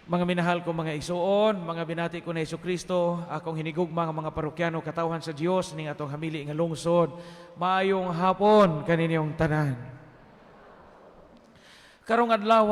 Mga minahal ko mga igsuon, mga binati ko na Kristo, akong hinigugma nga mga parokyano, katawhan sa Dios ning atong hamili nga lungsod. Maayong hapon kaninyong tanan. Karong adlaw,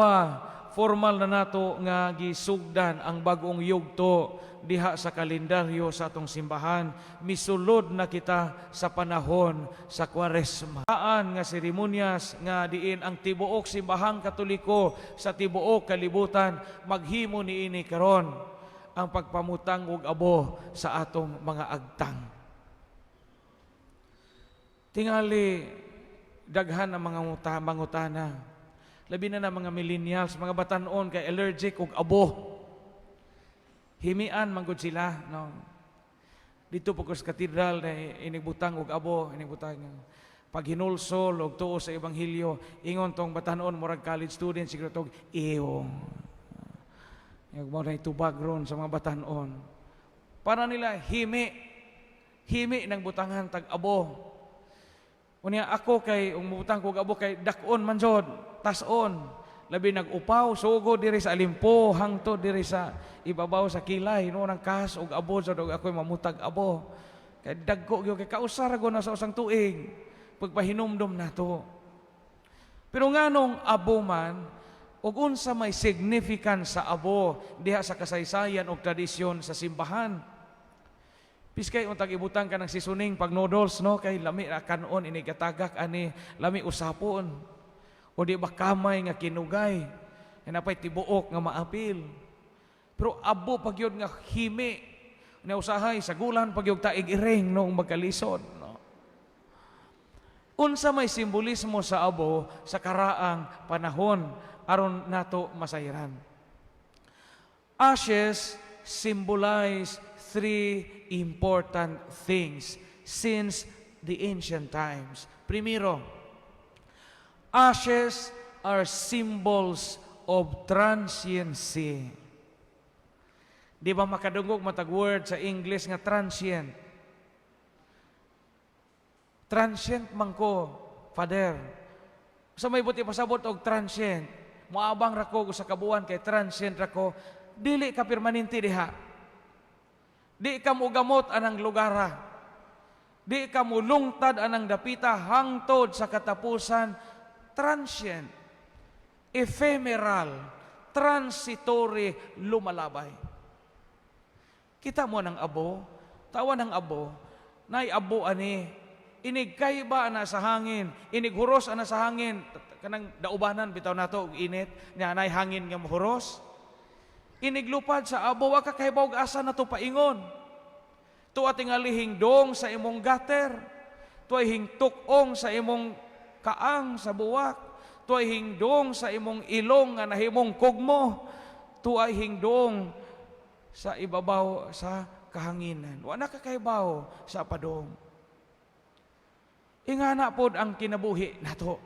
formal na nato nga gisugdan ang bag-ong yugto diha sa kalendaryo sa atong simbahan. Misulod na kita sa panahon sa Kwaresma. Kaan nga seremonyas nga diin ang tibuok Simbahang Katoliko sa tibuok kalibutan maghimo niini karon, ang pagpamutang og abo sa atong mga agtang. Tingali daghan ang mga mangutana. Labi na na mga millennials, mga batanon kay allergic og abo. Himian man gud sila, no. Dito po ko sa katedral na inigbutang og abo, inigbutang pag hinulsol og tuo sa ebanghelyo, ingon tong batanon, murag college student siguro tog iyo. Yung mo na itubag ron sa mga batanon. Para nila himi. Himi ng butangan tag abo. Unya ako kay ung mubutang ko og abo kay dak-on man jud, tas-on. Labi nag-upaw, sugo diri sa alimpo, hangtod diri sa ibabaw sa kilay, no, nang kas og abo jud og ako'y mamutag abo. Kay dagko gyud kay kausara go na sa usang tuig pagpahinumdom nato. Pero nganong abo man, ug unsa may significance sa abo diha sa kasaysayan og tradisyon sa simbahan? Piskay untag ibutang ka ng seasoning pag noodles, no, kay lami ra kanon ini gatagak ani, lami usapon. O di ba kamay nga kinugay, napay tibuok nga maapil. Pero abo pag yun nga himi na usahay sagulan pag yung taig iring no magkalisod, no. Unsa may simbolismo sa abo sa karaang panahon aron nato masayran? Ashes symbolize three important things since the ancient times. Primero, ashes are symbols of transiency. Di ba makadungog matag word sa English nga transient? Transient man ko, Father. Sa may buti pasabot og transient, moabang ra ko sa kabuan kay transient ra ko, dili ka permanente diha. Di ka mogamot anang lugara. Di ka mulungtad anang dapita hangtod sa katapusan. Transient, ephemeral, transitory, lumalabay. Kita mo ng abo, tawa ng abo, nay abo ani, inig kayba ana sa hangin, inig huros ana sa hangin, kanang daubanan bitaw nato og init, nya nay hangin nga mohuros. Iniglupad sa abo, wa ka kahibaw og asa na to paingon. Tuwa tingali hingdong sa imong gutter, tuwa hingtuk-ong sa imong kaang sa buwak, tuwa hingdong sa imong ilong nga nahimong kugmo, tuwa hingdong sa ibabaw sa kahanginan. Wa na ka kahibaw sa padong. Ingana pod ang kinabuhi nato.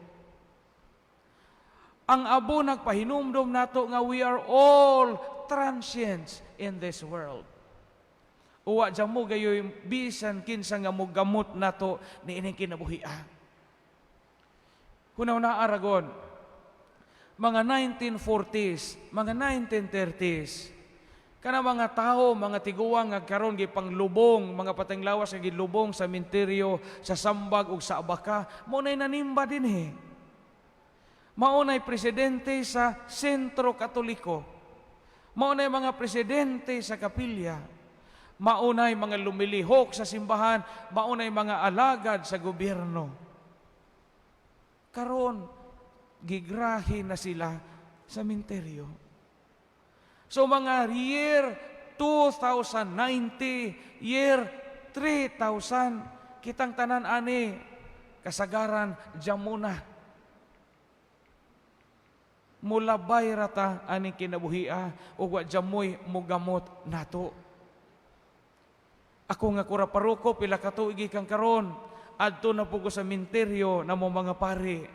Ang abo nagpahinumdom nato nga we are all transients in this world. Uwa mo gayoy bisan kinsa nga mogamot nato niining kinabuhi. Hunaw na Aragon, mga 1940s, mga 1930s, kana mga tao, mga tiguang nga karon gipanglubong, mga pateng lawas nga gilubong sa minteryo, sa Sambag ug sa Abaka, mao nay nanimba dinhi. Mao nay presidente sa Sentro Katoliko. Mao nay mga presidente sa kapilya. Mao nay mga lumilihok sa simbahan, mao nay mga alagad sa gobyerno. Karon gigrahe na sila sa minteryo. So mga year 2090, year 3000, kitang tanan ani kasagaran jamuna. Mulabay rata aning kinabuhia ug wa jamoy mugamot nato. Ako nga kura paroko, pila ka tuig kang karon adto na po ko sa minteryo namo mga pari.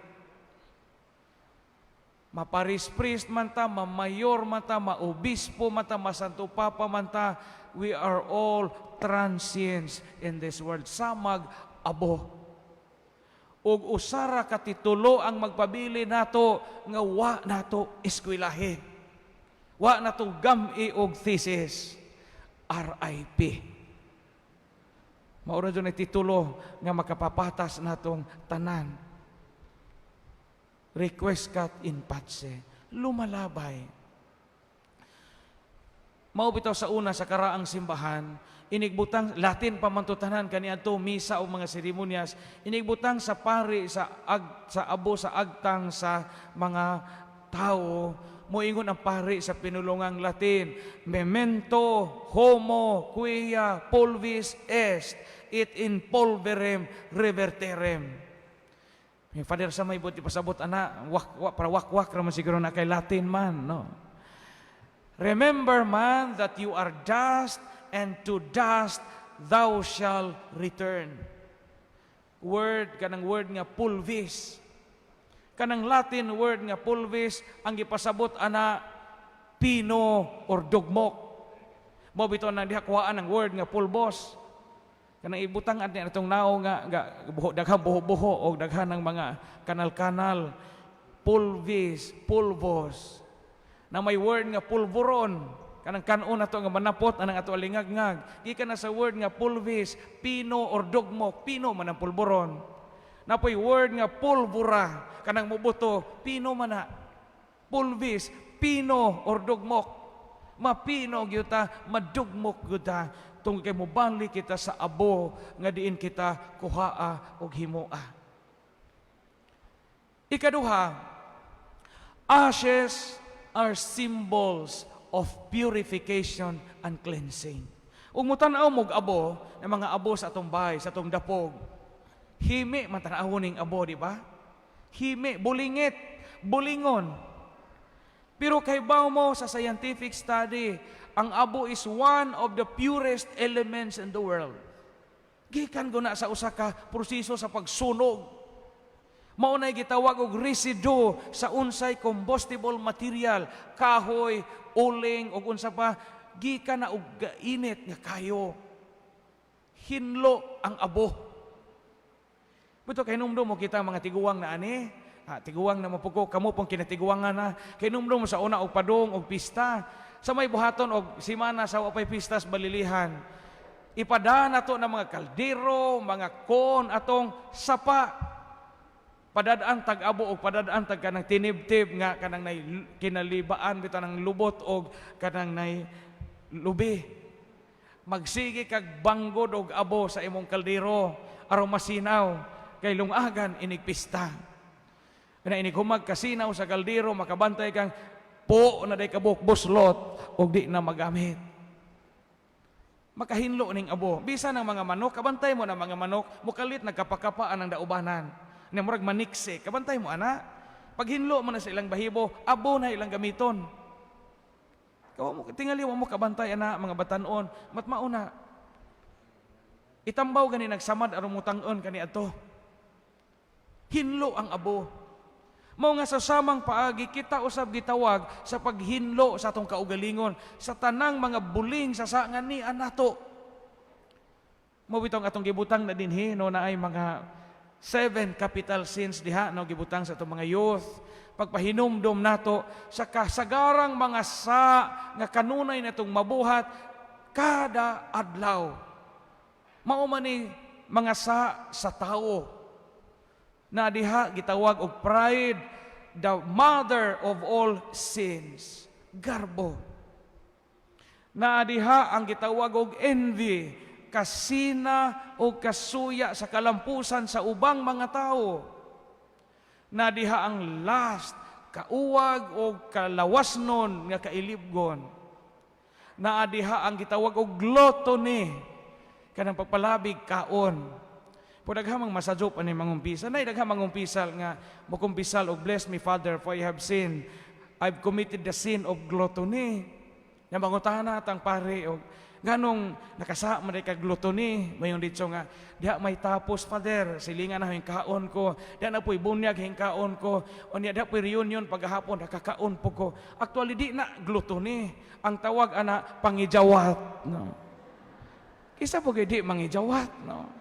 Ma-parish priest man ta, ma-mayor man ta, ma-obispo man ta, ma-Santo Papa man ta, we are all transients in this world. Samag abo. Ug usara ka titulo ang magpabili nato nga wa nato eskwelahe. Wa na to gam-i og thesis. RIP. Mao ra jud titulo nga makapapatas natong tanan. Requiescat in pace. Lumalabay. Mao bitaw sa una sa karaang simbahan, inigbutang Latin pa man to tanan kaniadto misa o mga seremonyas, inigbutang sa pari sa abo sa agtang sa mga tao, moingon ang pari sa pinulungang Latin, "Memento homo quia pulvis est et in pulverem reverterem." Yung Father sa may buti pasabot ana, wak, wak, para wakwak raman siguro na kay Latin man, no? "Remember, man, that you are dust, and to dust thou shall return." Word, kanang word nga pulvis. Kanang Latin word nga pulvis, ang gipasabot ana, pino or dugmok. Mao bitaw nang diha kuhaan ang word nga pulbos. Kanang ibutang at atong nao nga buho, daghang buho-buho o daghan ng mga kanal-kanal. Pulvis, pulvos. Na may word nga pulburon. Kanang kanon ato nga manapot anang ato alingagngag. Gikan na sa word nga pulvis, pino or dugmok, pino man ang pulburon. Napoy word nga pulbura, kanang mubuto, pino man na. Pulvis, pino or dugmok. Mapino gyud ta, madugmok gyud ta tungod kay mobalik kita sa abo nga diin kita kuhaa og himoa. Ikaduha, ashes are symbols of purification and cleansing. Ug mutan-aw mog abo, ng mga abo sa atong bahay, sa atong dapog, himi man tan-awon ning abo, di ba? Himi, bulingit, bulingon. Pero kay mo sa scientific study, ang abo is one of the purest elements in the world. Gikan ko na sa usa ka proseso sa pagsunog. Mao nay gitawag og residue sa unsay combustible material, kahoy, uling ug unsa pa, gikan na og gainit nga kayo. Hinlo ang abo. Buto kay numdum mo kita mga tiguang na ani, ha, tiguang na mapuko, kamo pong kinatiguangan na, kay numdum mo sa una og padung og pista, sa may buhaton og simana sa wa pay pistas balilihan. Ipada nato ng mga kaldero, mga kon atong sapa. Padadaan tag abo og padadaan tag kanang tinibtib nga kanang nay kinalibaan bitaw ng lubot og kanang nay lubi. Magsige kag banggod og abo sa imong kaldero aron masinaw kay lungagan inig pista. Na inig humag kasinaw sa kaldero, makabantay kang po na day kabuk buslot og di na magamit. Makahinlo ning abo. Bisan ang mga manok, kabantay mo na mga manok, mukalit nagkapakapaan ang daubanan. Na murag maniksi, kabantay mo ana. Paghinlo mo na sa ilang bahibo, abo na ilang gamiton. Kawa mo, tingali mo kabantay ana mga batanon, matmao na. Itambaw gani nagsamad aron mutang-on kani adto. Hinlo ang abo. Mao nga sa samang paagi kita usab gitawag sa paghinlo sa atong kaugalingon sa tanang mga buling sa sangan ni anato. Mao bitong atong gibutang na dinhi, no, na ay mga seven capital sins diha, no, gibutang sa atong mga youth pagpahinumdom nato sa kasagarang mga sa nga kanunay natong mabuhat kada adlaw. Mao man ni mga sa sa tao na diha gitawag og pride, the mother of all sins, garbo. Na diha ang gitawag og envy, kasina o kasuya sa kalampusan sa ubang mga tao. Na diha ang lust, kauwag o kalawasnon nga kailibgon. Na diha ang gitawag og gluttony, kanang pagpalabig kaon. Po daghang mga masadyo pa ni mangumpisa. Nay daghang mangumpisal nga mukumpisal og, "Bless me, Father, for I have sinned. I've committed the sin of gluttony." Nga mangutana tang pare og nganong nakasa man kag gluttony, mayon ditso nga, "Diha may tapos, Father, silingan na kaon ko, diha na po'y bunyag kaon ko, unya diha po'y reunion paghapon, nakakaon po ko." Actually di na gluttony ang tawag ana, pangijawat, no? Kisa po kay di mangijawat, no?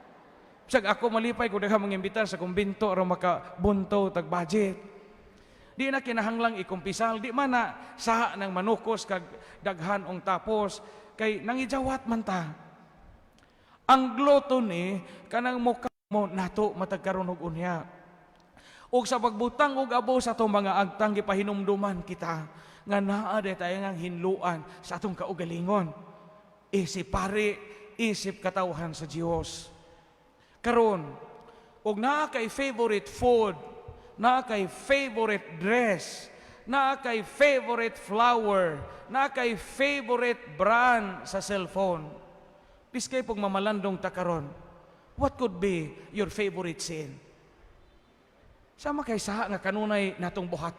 Bisag ako malipay kung daghang mangimbitar sa kumbinto aron makabunto tag budget. Di na kinahanglang ikumpisal, di man na saha ng manukos kag daghan ong tapos kay nangijawat man ta. Ang gluttony, kanang mukha mo nato matag karon ug unya. Ug sa pagbutang og abo sa atong mga agtang, gipahinumduman kita nga naa diay tayo nga hinluan sa atong kaugalingon. Isip pari, isip katawhan sa Dios. Karon, og naa kay favorite food, naa kay favorite dress, naa kay favorite flower, naa kay favorite brand sa cellphone. Biskay pag mamalandong ta karon, what could be your favorite sin? Sama kay saha nga kanunay natong buhaton.